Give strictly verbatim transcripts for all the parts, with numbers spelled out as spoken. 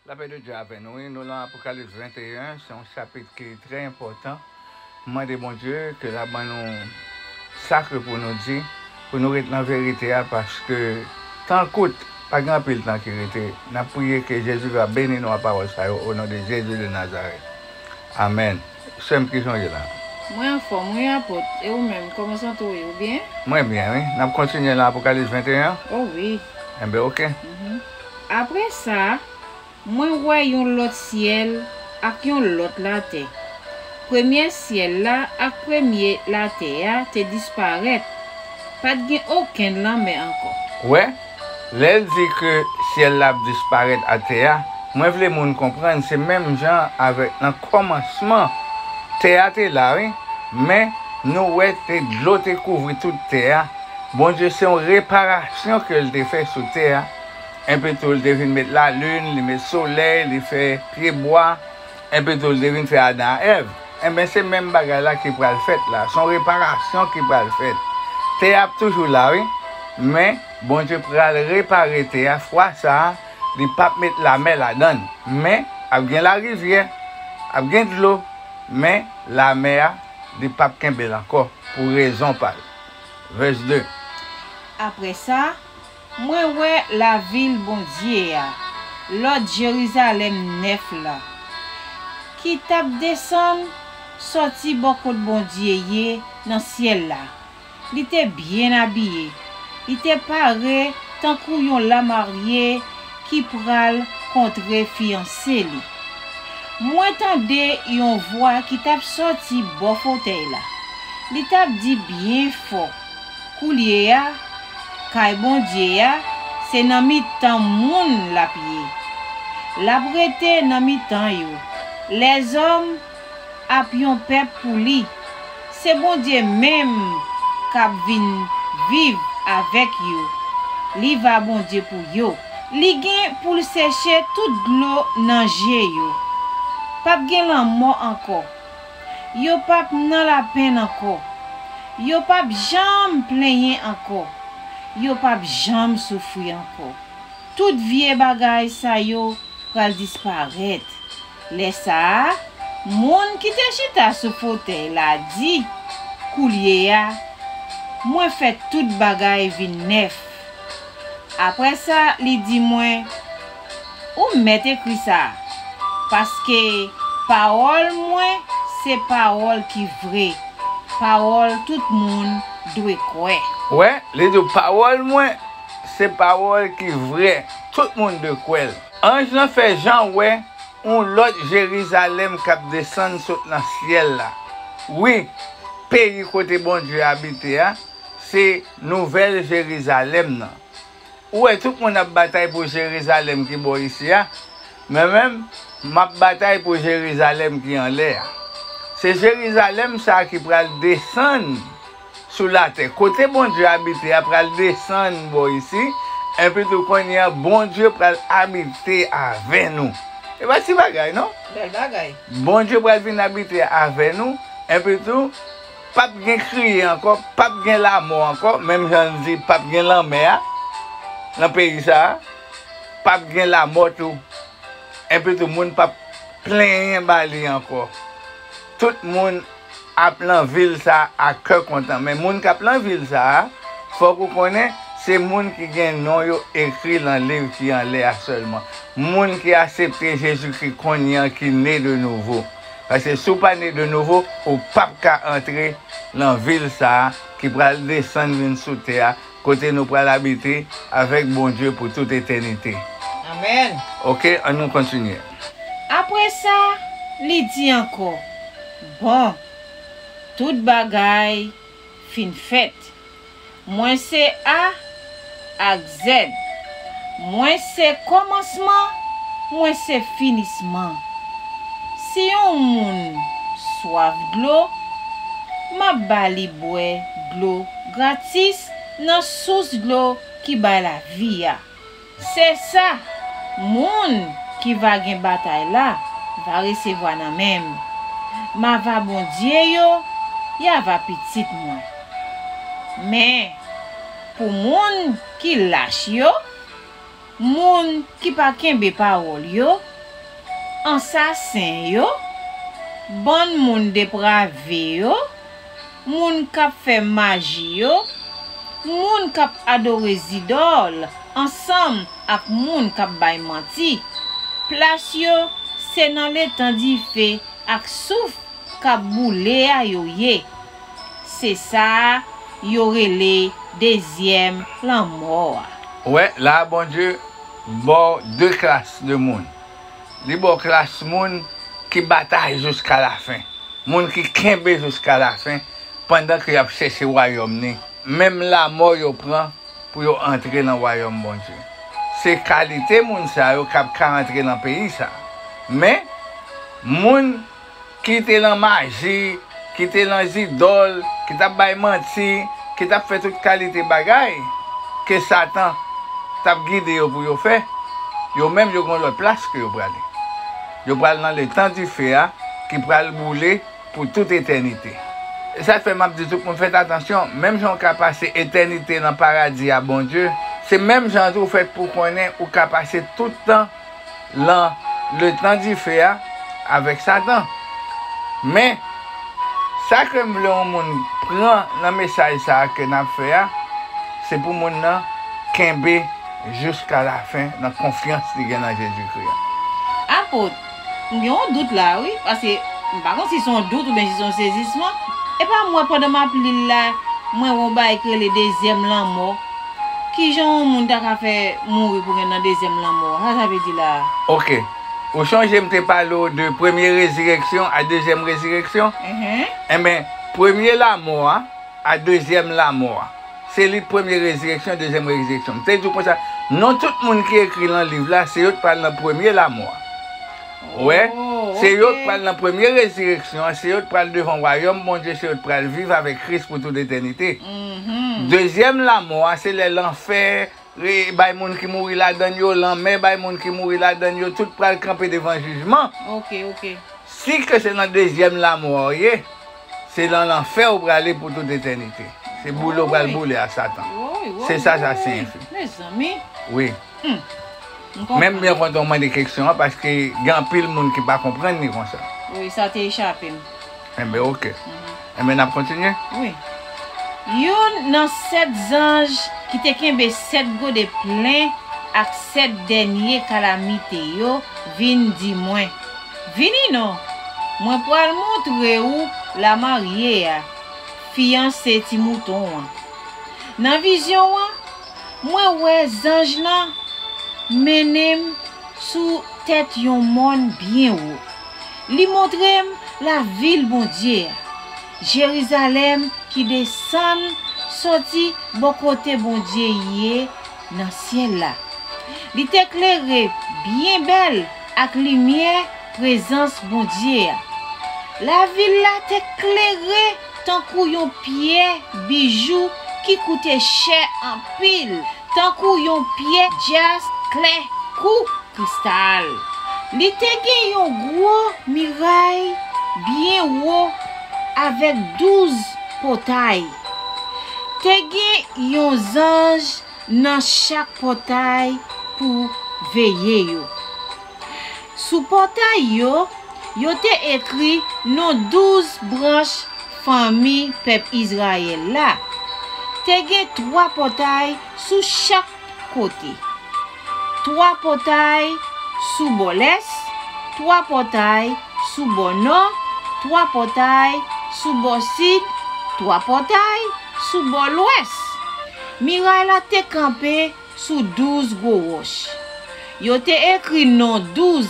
Lapè de Dye avè nou, wi. Nou lan Apokalips venteyen, se yon chapit ki trè enpòtan. M mande Bondye ke l ap ban nou sa ke pou nou di, pou nou ret nan verite a, paske tan kout, pa gen anpil tan ki rete. N ap priye ke Jezi va beni nou a pawòl sa yo, o non de Jezi de Nazarèt. Amèn. Sè m, kijan w ye la? Mwen anfòm, wi, apot. E ou menm, kòman sante w ye? Ou byen? Mwen byen, wi. N ap kontinye nan Apokalips venteyen? O, wi. Enben, oke. Mhm. Apre sa, mwen wè yon lòt syèl ak yon lòt latè. Premye syèl la ak premye latè a te disparèt. Pa t gen okenn lanmè ankò. Wè, lè l di ke syèl la ap disparèt ak tè a, mwen vle moun konprann se menm jan avèk nan kòmansman, tè a te la, wi, men nou wè te dlo te kouvri tout tè a. Bondye, se yon reparasyon ke l te fè sou tè a. Enpi tou, li te vin met lalin, li met solèy, li fè pyebwa. Enpi tou, li te vin fè Adan ak Èv. Enben, se menm bagay la ki pral fèt la. Se yon reparasyon ki pral fèt. Tè a ap toujou la, wi. Men, Bondye pral repare tè a. Fwa sa a, li p ap met lamè ladan l. Men, ap gen larivyè, ap gen dlo. Men, lamè a, li p ap kenbe l ankò pou rezon pa l. Vès de. Apre sa, mwen wè lavil Bondye a, lòt Jerizalèm nèf la, ki t ap desann sòti bò kot Bondye ye nan syèl la. Li te byen abiye, li te pare tankou yon lamarye ki pral kontre fiyanse li. Mwen tande yon vwa ki t ap sòti bò fotèy la. Li t ap di byen fò, koulye a, kay Bondye a, se nan mitan moun l ap ye. L ap rete nan mitan yo. Lèzòm ap yon pèp pou li. Se Bondye menm k ap vin viv avèk yo. Li va Bondye pou yo. Li gen pou l seche tout dlo nan je yo. P ap gen lanmò ankò. Yo p ap nan lapenn ankò. Yo p ap janm plenyen ankò. Yo p ap janm soufri ankò. Tout vye bagay sa yo pral disparèt. Lè sa a, moun ki te chita sou fotèy la di, koulye a, mwen fè tout bagay vin nèf. Apre sa, li di mwen, ou mèt ekri sa, paske pawòl mwen se pawòl ki vre, pawòl tout moun dwe kwè. Wè, li di w, pawòl mwen se pawòl ki vrè, tout moun dwe kwè l. Anj lan fè Jan wè yon lòt Jerizalèm k ap desann sot nan syèl la. Wi, peyi kote Bondye abite a, se Nouvèl Jerizalèm nan. Ou wè, tout moun ap batay pou Jerizalèm ki bò isi a, men menm, m ap batay pou Jerizalèm ki anlè a. Se Jerizalèm sa a ki pral desann sou latè. Kote Bondye abite a pral desann bò isi, enpi tou kounye a, Bondye pral abite avè nou. E pa ti bagay, non? Bèl bagay. Bondye pral vin abite avè nou, enpi tou, p ap gen kriye ankò, p ap gen lamò ankò, menm jan l di p ap gen lanmè a nan peyi sa a, p ap gen lamò tou. Enpi tou, moun p ap plenyen ba li ankò. Tout moun ap nan vil sa a ak kè kontan. Men moun k ap nan vil sa a, fòk ou konnen, se moun ki gen non yo ekri nan liv ki anlè a sèlman. Moun ki aksepte Jezikri kounye a, ki ne de nouvo. Paske si w pa ne de nouvo, ou p ap ka antre nan vil sa a ki pral desann vin sou tè a, kote nou pral abite avèk Bondye pou tout etènite. Amèn. Oke, ann nou kontinye. Apre sa, li di ankò, bon, tout bagay fin fèt. Mwen se A ak Z. Mwen se kòmansman, mwen se finisman. Si yon moun swaf dlo, m ap ba li bwè dlo gratis nan sous dlo ki bay lavi a. Se sa, moun ki va gen batay la va resevwa nan men m. M ava Bondye yo, y ava pitit mwen. Men, pou moun ki lach yo, moun ki pa kenbe pawòl yo, ansasen yo, bann moun deprave yo, moun k ap fè maji yo, moun k ap adore zidòl ansanm ak moun k ap bay manti. Plas yo se nan letan dife ak souf k ap boule a yo ye. Se sa a yo rele dezyèm lanmò a. Ou wè, la a Bondye ba w de klas de moun. Li ba w klas moun ki batay jiska lafen, moun ki kenbe jiska lafen pandan ke y ap chèche wayòm ni. Menm lamò yo pran pou yo antre nan wayòm Bondye. Se kalite moun sa yo k ap ka antre nan peyi sa. Men, moun ki te nan maji, ki te nan zidòl, ki t ap bay manti, ki t ap fè tout kalite bagay ke Satan t ap gide yo pou yo fè, yo menm yo gen yon lòt plas ke yo prale. Yo pral nan letan dife a ki pral boule pou tout etènite. E sa k fè m ap di tout moun fèt atansyon, menm jan w ka pase etènite nan paradi a Bondye, se menm jan tou w fèt pou konnen ou ka pase tout tan lan letan dife a avèk Satan. Men, sa ke m vle yon moun pran nan mesaj sa a ke n ap fè a, se pou moun nan kenbe jiska lafen nan konfyans li gen nan Jezikri a. Apot, m gen yon dout la, wi, paske m pa konn si se yon dout oubyen si se yon sezisman. E pa m wè pandan m ap li l la, mwen wè yon bagay ki rele dezyèm lanmò. Kijan yon moun ta ka fè mouri pou gen nan dezyèm lanmò? Sa sa vle di la a? Oke. Ou chonje m te pale w de premye rezireksyon a dezyèm rezireksyon? Enben, premye lamò a, a dezyèm lamò a. Se li premye rezireksyon, dezyèm rezireksyon. M te di w konsa, non tout moun ki ekri nan liv la, se yo t pral nan premye lamò a. Ou wè? Se yo t pral nan premye rezireksyon an, se yo t pral devan wayòm Bondye, se yo t pral viv avèk Kris pou tout etènite. Dezyèm lamò a, se lè lanfè, e, bay moun ki mouri ladann yo, lanmè bay moun ki mouri ladann yo, tout pral kanpe devan jijman. Si ke se nan dezyèm lamò a w ye, se nan lanfè ou prale pou tout etènite. Se boule ou pral boule a Satan. Se sa sa siyifi. Mezanmi. Wi. Menm byen kontan w mande keksyon an, paske gen anpil moun ki pa konprann li konsa. Wi, sa te echape m. Enben, oke. Enben, n ap kontinye? Wi. Youn nan sèt zanj ki te kenbe sèt gode plen ak sèt dènye kalamite yo vin di mwen, "Vini non, mwen pral montre ou lamarye a, fiyanse Ti Mouton an." Nan vizyon an, mwen wè zanj lan mennen m sou tèt yon mòn byen wo. Li montre m lavil Bondye a, Jerizalèm ki desann soti bò kote Bondye ye nan syèl la. Li te klere byen bèl ak limyè prezans Bondye a. Lavil la te klere tankou yon pyè bijou ki koute chè anpil, tankou yon pyè djasp klè kou kristal. Li te gen yon gwo miray byen wo avèk douz pòtay. Te gen yon zanj nan chak pòtay pou veye yo. Sou pòtay yo, yo te ekri non douz branch fanmi pèp Izrayèl la. Te gen twa pòtay sou chak kote. Twa pòtay sou bò lès, twa pòtay sou bò nò, twa pòtay sou bò sid, twa pòtay sou bò lwès. Miray la te kanpe sou douz gwo wòch. Yo te ekri non douz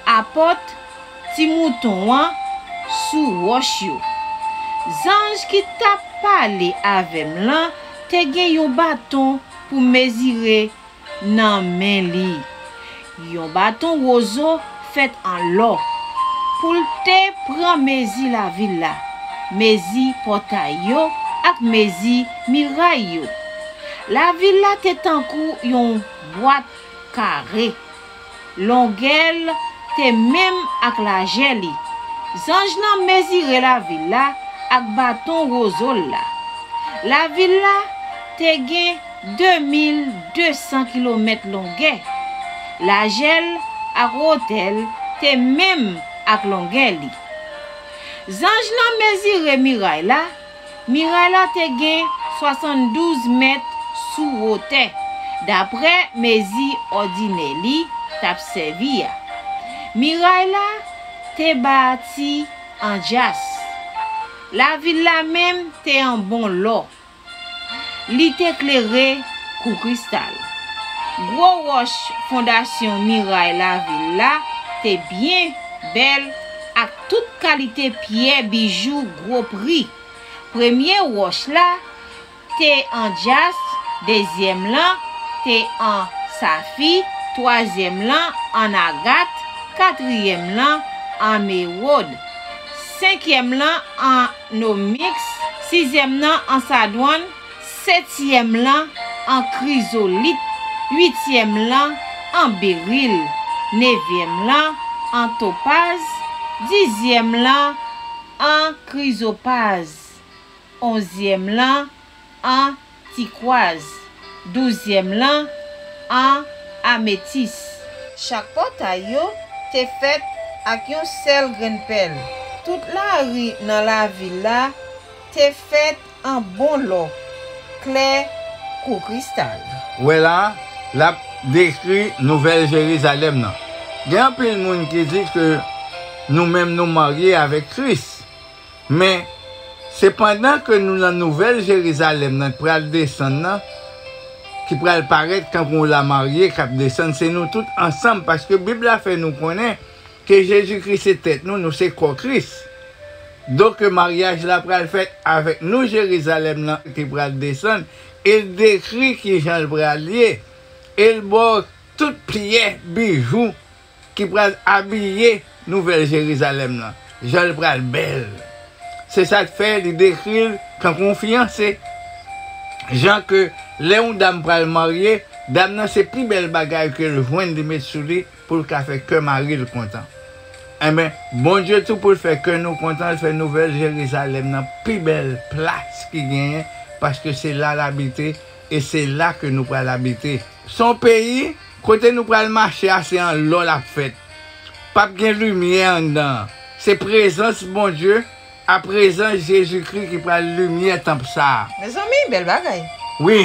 apot Ti Mouton an sou wòch yo. Zanj ki t ap pale avè m lan te gen yon baton pou mezire nan men li. Yon baton wozo fèt an lò, pou l te pran mezi lavil la, mezi pòtay yo ak mezi miray yo. Lavil la te tankou yon bwat kare. Longè l te menm ak lajè li. Zanj lan mezire lavil la ak baton wozo l la. Lavil la te gen de mil de san kilomèt longè. Lajè l ak wotè l te menm ak longè li. Zanj lan mezire miray la, miray la te gen swasanndouz mèt sou wotè, dapre mezi òdinè li t ap sèvi a. Miray la te bati an djas. Lavil la menm te an bon lò. Li te klere kou kristal. Gwo wòch fondasyon miray lavil la te byen bèl ak tout kalite pyè bijou gwo pri. Premye wòch la te an djas, dezyèm lan te an safi, twazyèm lan an agat, katriyèm lan an emewòd, senkyèm lan an oniks, sizyèm lan an sadwòn, setyèm lan an krizolit, uityèm lan an beril, nevyèm lan an topaz, dizyèm lan an krizopaz, onzyèm lan an tikwaz, douzyèm lan an ametis. Chak pòtay yo te fèt ak yon sèl grenn pèl. Tout lari nan lavil la te fèt an bon lò, klè kou kristal. Wè la, l ap dekri Nouvèl Jerizalèm nan. Gen anpil moun ki di ke nou menm nou marye avèk Kris. Men, se pandan ke nou nan Nouvèl Jerizalèm nan k pral desann nan, ki pral parèt tankou yon lamarye k ap desann, se nou tout ansanm, paske Bib la fè nou konnen ke Jezikri se tèt nou, nou se kò Kris. Donk, maryaj la pral fèt avèk nou Jerizalèm nan ki pral desann, e l dekri kijan l pral ye, e l ba w tout pyè bijou ki pral abiye Nouvèl Jerizalèm nan, jan l pral bèl. Se sa k fè li dekri l tankou yon fiyanse. Jan ke lè yon dam pral marye, dam nan se pi bèl bagay ke l jwenn li met sou li pou l ka fè kè mari l kontan. Enben, Bondye tou pou l fè kè nou kontan, l fè Nouvèl Jerizalèm nan pi bèl plas ki genyen, paske se la l abite e se la ke nou pral abite. Se yon peyi kote nou pral mache a, se an lò l ap fèt. P ap gen limyè anndan an. Se prezans Bondye, a prezans Jezikri ki pral limyè tanp sa a. Mezanmi, bèl bagay. Wi,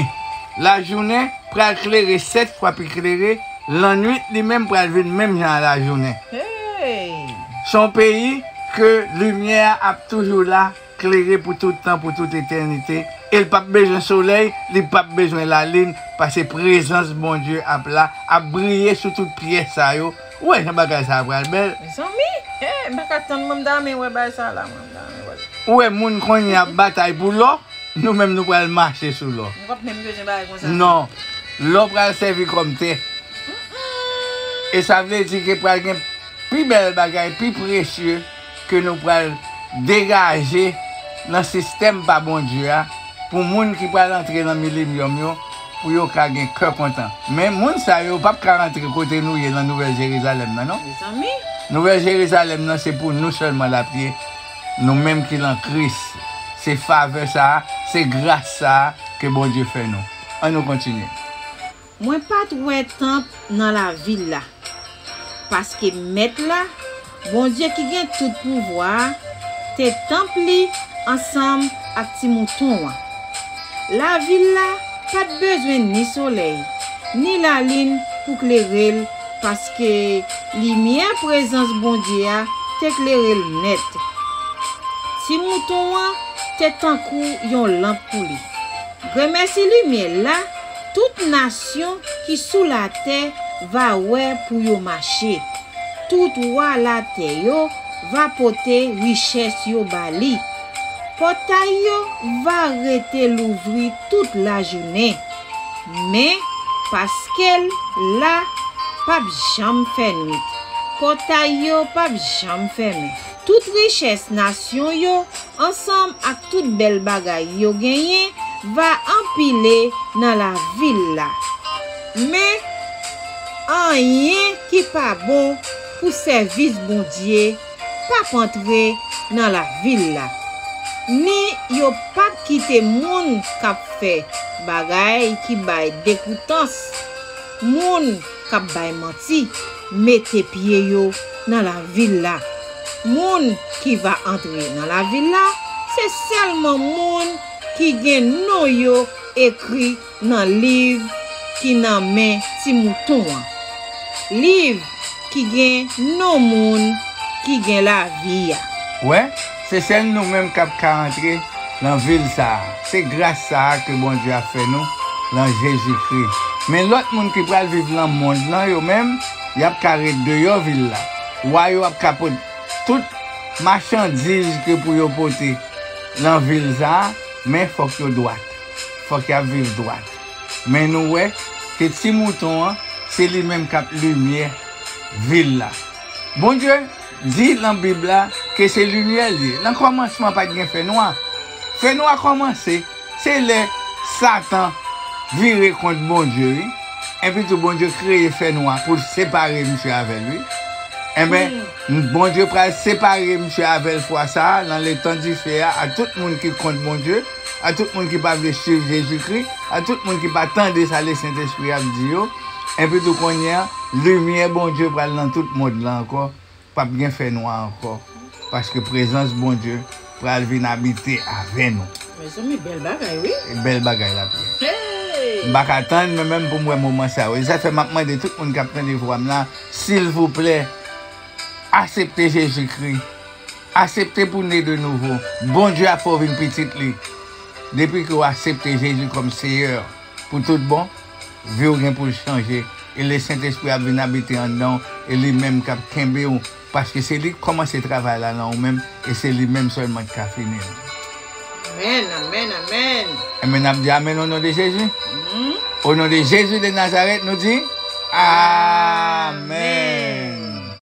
lajounen pral klere sèt fwa pi klere, lannwit li menm pral vin menm jan a lajounen. Hey! Se yon peyi ke limyè a ap toujou la, klere pou tout tan, pou tout etènite. E l p ap bezwen solèy, li p ap bezwen lalin, paske prezans Bondye ap la, ap briye sou tout pyè sa yo. Ou wè jan bagay sa a pral bèl? Mezanmi, eh, m pa ka tann, mwen, m ta renmen wè bagay sa a la, mwen, m ta renmen wè l. Ou wè moun kounye a ap batay pou lò, nou menm nou pral mache sou lò. Nou p ap menm bezwen bagay konsa. Non, lò pral sèvi kòm tè. E sa vle di ke pral gen pi bèl bagay, pi presye ke nou pral degaje nan sistèm pa Bondye a, pou moun ki pral antre nan milenyòm yo, pou yo ka gen kè kontan. Men moun sa yo p ap ka rantre kote nou ye nan Nouvèl Jerizalèm nan, non. Mezanmi. Nouvèl Jerizalèm nan se pou nou sèlman l ap ye, nou menm ki lan Kris. Se favè sa a, se gras sa a ke Bondye fè nou. Ann nou kontinye. Mwen pa t wè tanp nan lavil la, paske Mèt la, Bondye ki gen tout pouvwa a, te tanp li ansanm ak Ti Mouton an. Lavil la pa t bezwen ni solèy, ni lalin pou klere l, paske limyè prezans Bondye a te klere l nèt. Ti Mouton an te tankou yon lanp pou li. Granmèsi limyè l la, tout nasyon ki sou latè va wè pou yo mache. Tout wa latè yo va pote richès yo ba li. Pòtay yo va rete louvri tout lajounen. Men, paske l la, p ap janm fè nwit. Pòtay yo p ap janm fèmen. Tout richès nasyon yo ansanm ak tout bèl bagay yo genyen, va anpile nan lavil la. Men, anyen ki pa bon pou sèvis Bondye p ap antre nan lavil la, ni yo p ap kite moun k ap fè bagay ki bay degoutans Moun k ap bay manti mete pye yo nan lavil la. Moun ki va antre nan lavil la, se sèlman moun ki gen non yo ekri nan liv ki nan men Ti Mouton an. Liv ki gen non moun ki gen lavi a. Wè, se sèl nou menm k ap ka antre nan vil sa a. Se gras sa a ke Bondye ap fè nou nan Jezikri. Men lòt moun ki pral viv nan mond lan, yo menm, y ap ka ret deyò vil la. Wa yo ap ka pot tout machandiz ke pou yo pote nan vil sa a, men fòk yo dwat. Fòk y ap viv dwat. Men nou wè ke Ti Mouton an, se li menm k ap limyè vil la. Bondye di nan Bib la ke se limyè l ye. Nan kòmansman, pa t gen fènwa. Fènwa kòmanse, se lè Satan vire kont Bondye, wi. Epi tou, Bondye kreye fènwa pou l separe misye avè l, wi. Enben, Bondye pral separe misye avè l fwa sa a, nan letan dife a, a tout moun ki kont Bondye, a tout moun ki pa vle swiv Jezikri, a tout moun ki pa tande sa Lesentespri ap di yo. Epi tou, kounye a, limyè Bondye pral nan tout mond lan ankò. P ap gen fènwa ankò, paske prezans Bondye pral vin abite avè nou. Mezanmi, bèl bagay, wi. E bèl bagay l ap ye. Hey! M pa ka tann, mwen menm, pou m wè moman sa yo. E sa fè m ap mande tout moun k ap tande vwa m la, silvouplè, asepte Jezikri. Asepte pou ne de nouvo. Bondye ap fè w vin pitit li. Depi ke w asepte Jezi kòm Seyè pou tout bon, vi w gen pou l chanje. E Lesentespri ap vin abite anndan w, e li menm k ap kenbe w, paske se li k kòmanse travay la nan ou menm, e se li menm sèlman ki ka fini l. Amèn, amèn, amèn. Enben, n ap di amèn o non de Jezi. Mhm. O non de Jezi de Nazarèt, nou di amèn.